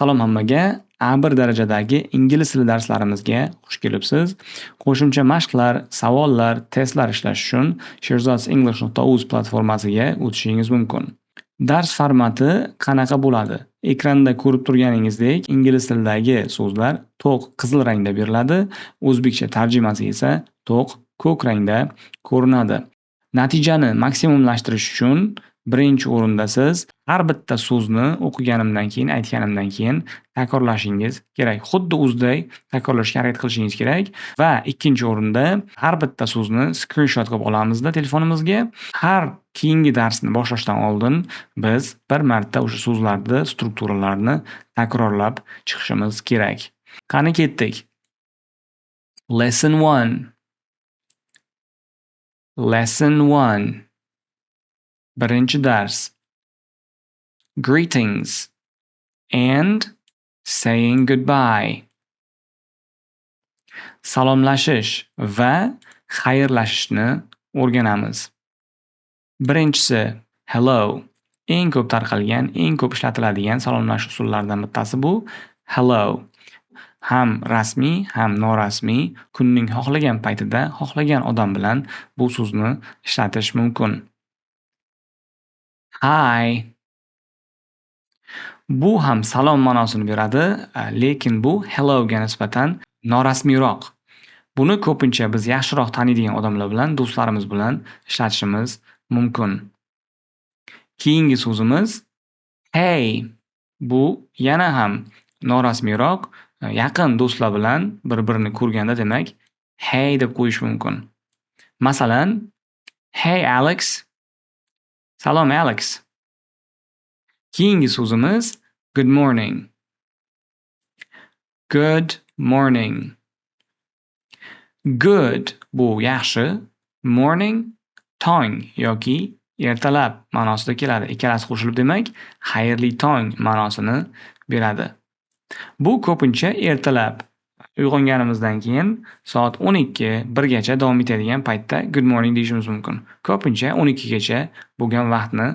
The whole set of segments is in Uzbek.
Salom hammaga. A1 darajadagi ingliz tili darslarimizga xush kelibsiz. Qo'shimcha mashqlar, savollar, testlar ishlash uchun sherzodsenglish.uz platformasiga o'tishingiz mumkin. Dars formati qanaqa bo'ladi? Ekranda ko'rib turganingizdek, ingliz tilidagi so'zlar to'q qizil rangda beriladi, o'zbekcha tarjimasi esa to'q ko'k rangda ko'rinadi. Natijani maksimumlashtirish uchun birinchi o'rinda siz har bitta so'zni o'qiganimdan keyin, aytganimdan keyin takrorlashingiz kerak. Xuddi o'ziday takrorlashga harakat qilishingiz kerak va ikkinchi o'rinda har bitta so'zni skrinshot qilib olamizda telefonimizga. Har keyingi darsni boshlashdan oldin biz bir marta o'sha so'zlarni, strukturalarni takrorlab chiqishimiz kerak. Qani, ketdik. Lesson 1. Lesson 1. Birinchi dars. Greetings and saying goodbye. Salomlashish va xayrlashishni o'rganamiz. Birinchisi, hello. Eng ko'p tarqalgan, eng ko'p ishlatiladigan salomlashish usullaridan bittasi bu hello. Ham rasmiy, ham norasmiy, kunning xohlagan paytida, xohlagan odam bilan bu so'zni ishlatish mumkin. Hi. Bu ham salom ma'nosini beradi, lekin bu helloga nisbatan norasmiyroq. Buni ko'pincha biz yaxshiroq taniydigan odamlar bilan, do'stlarimiz bilan ishlatishimiz mumkin. Keyingi so'zimiz hey. Bu yana ham norasmiyroq, yaqin do'stlar bilan bir-birini ko'rganda, demak, hey deb qo'yish mumkin. Masalan, "Hey, Alex." Salom, Alex. Keyingi so'zimiz good morning. Good morning. Good bu yaxshi, morning tong yoki ertalab ma'nosida keladi. Ikkalasi qo'shilib, demak, xayrli tong ma'nosini beradi. Bu ko'pincha ertalab uyg'onganimizdan keyin soat 12, 1 gacha davom etadigan paytda good morning deyishimiz mumkin. Ko'pincha 12 gacha bo'lgan vaqtni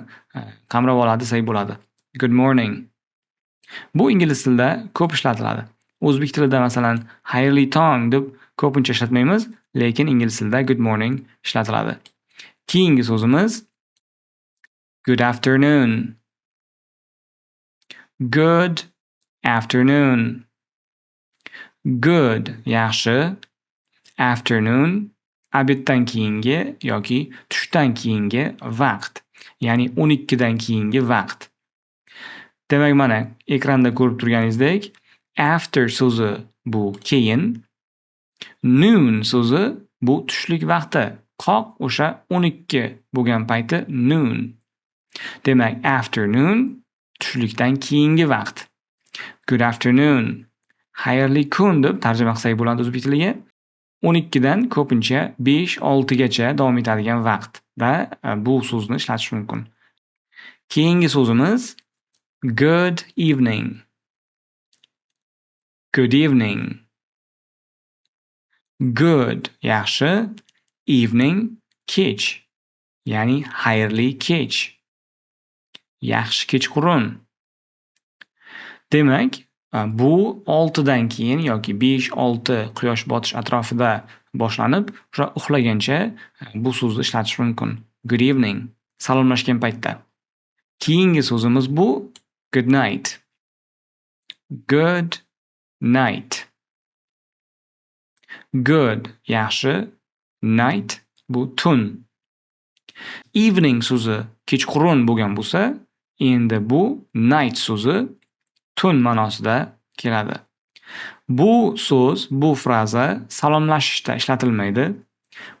qamrab oladi desak bo'ladi. Good morning. Bu ingliz tilida ko'p ishlatiladi. O'zbek tilida, masalan, xayrli tong deb ko'pincha ishlatmaymiz, lekin ingliz tilida good morning ishlatiladi. Keyingi so'zimiz good afternoon. Good afternoon. Good yaxshi, afternoon обед dan keyingi yoki tushdan keyingi vaqt, ya'ni 12 dan keyingi vaqt. Demak, mana, ekranda ko'rib turganingizdek, after so'zi bu keyin, noon so'zi bu tushlik vaqti. Qoq o'sha 12 bo'lgan payti noon. Demak, afternoon tushlikdan keyingi vaqt. Good afternoon. Xayrli kun deb tarjima qilsak bo'ladi o'zbek tiliga. 12 dan ko'pincha 5-6 gacha davom etadigan vaqtda bu so'zni ishlatish mumkin. Keyingi so'zimiz good evening. Good evening. Good yaxshi, evening kech. Ya'ni xayrli kech. Yaxshi kechqurun. Demak, bu 6 dan keyin yoki 5-6 quyosh botish atrofida boshlanib, o'sha uxlagancha bu so'zni ishlatish mumkin. Good evening salomlashgan paytda. Keyingi so'zimiz bu good night. Good night. Good yaxshi, night bu tun. Evening so'zi kechqurun bo'lgan bo'lsa, endi bu night so'zi tun ma'nosida keladi. Bu so'z, bu fraza salomlashishda ishlatilmaydi.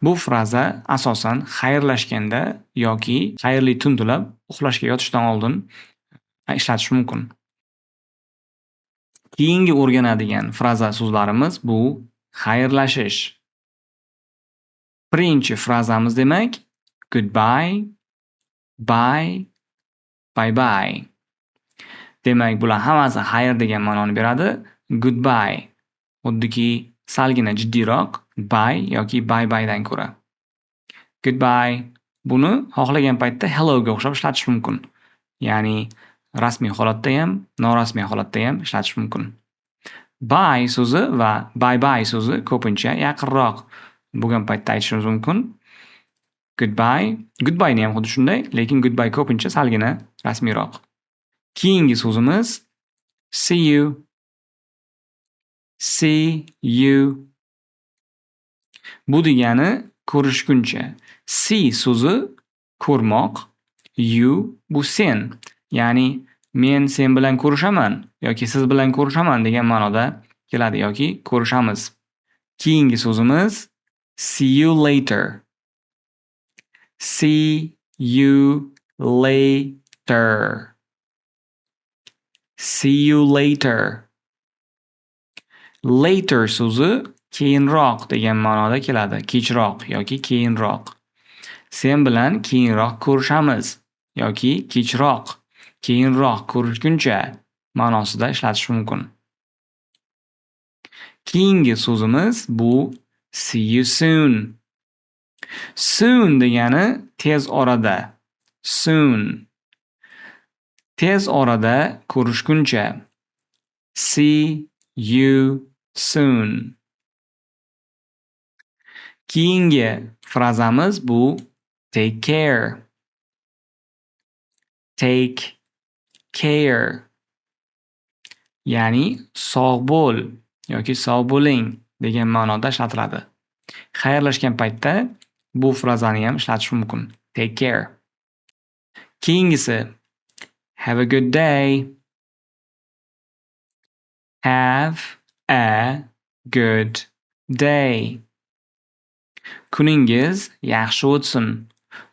Bu fraza asosan xayrlashganda yoki xayrli tun tilab uxlashga yotishdan oldin ishlatish mumkin. Keyingi o'rganadigan fraza so'zlarimiz bu xayrlashish. Birinchi frazamiz, demak, goodbye, bye, bye bye. Demak, bular hammasi xayr degan ma'noni beradi. Goodbye xuddiki salgina jiddiyroq bye yoki bye byedan ko'ra. Goodbye, buni xohlagan paytda helloga o'xshab ishlatish mumkin. Ya'ni Rasmiy holatda ham, norasmiy holatda ham ishlatish mumkin. Bye so'zi va bye bye so'zi ko'pincha yaqinroq bo'lgan paytda aytishimiz mumkin. Goodbye, goodbye ni ham xuddi shunday, lekin goodbye ko'pincha salgina rasmiyroq. Keyingi so'zimiz see you. See you. Bu degani ko'rishguncha. See so'zi ko'rmoq, you bu sen. Ya'ni men sen bilan ko'rishaman yoki siz bilan ko'rishaman degan ma'noda keladi yoki ko'rishamiz. Keyingi so'zimiz see you later. See you later. See you later. Later so'zi keyinroq degan ma'noda keladi. Kechroq yoki keyinroq. Sen bilan keyinroq ko'rishamiz yoki kechroq, keyinroq ko'rishguncha ma'nosida ishlatish mumkin. Keyingi so'zimiz bu see you soon. Soon degani tez orada. Soon. Tez orada ko'rishguncha. See you soon. Keyingi frazamiz bu take care. Take care. Ya'ni sog' bo'l yoki sog' bo'ling degan ma'noda ishlatiladi. Xayrlashgan paytda bu frazani ham ishlatish mumkin. Take care. Keyingisi have a good day. Have a good day. Kuningiz yaxshi o'tsin.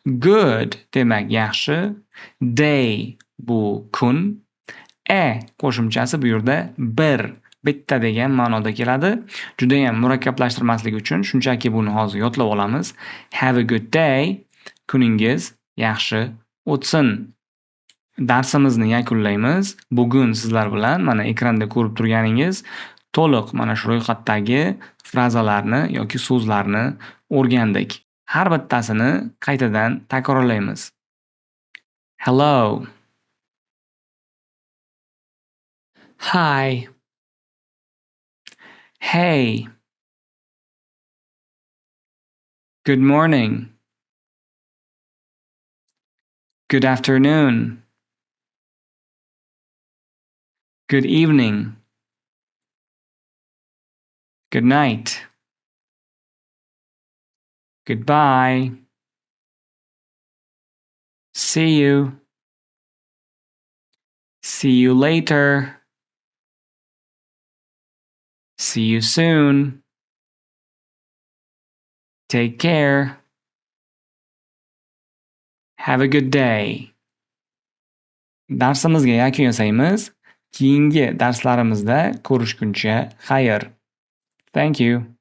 Good demak yaxshi, day bu kun, a qo'shimchasi bu yerda bir, bitta degan ma'noda keladi. Judayam murakkablashtirmaslik uchun shunchaki buni hozir yodlab olamiz. Have a good day. Kuningiz yaxshi o'tsin. Darsimizni yakunlaymiz. Bugun sizlar bilan mana ekranda ko'rib turganingiz to'liq mana shu ro'yxatdagi frazalarni yoki so'zlarni o'rgandik. Har bittasini qaytadan takrorlaymiz. Hello. Hi. Hey. Good morning. Good afternoon. Good evening. Good night. Goodbye. See you. See you later. See you soon. Take care. Have a good day. Darsimizga yakun yasaymiz. Keyingi darslarimizda ko'rishguncha xayr. Thank you.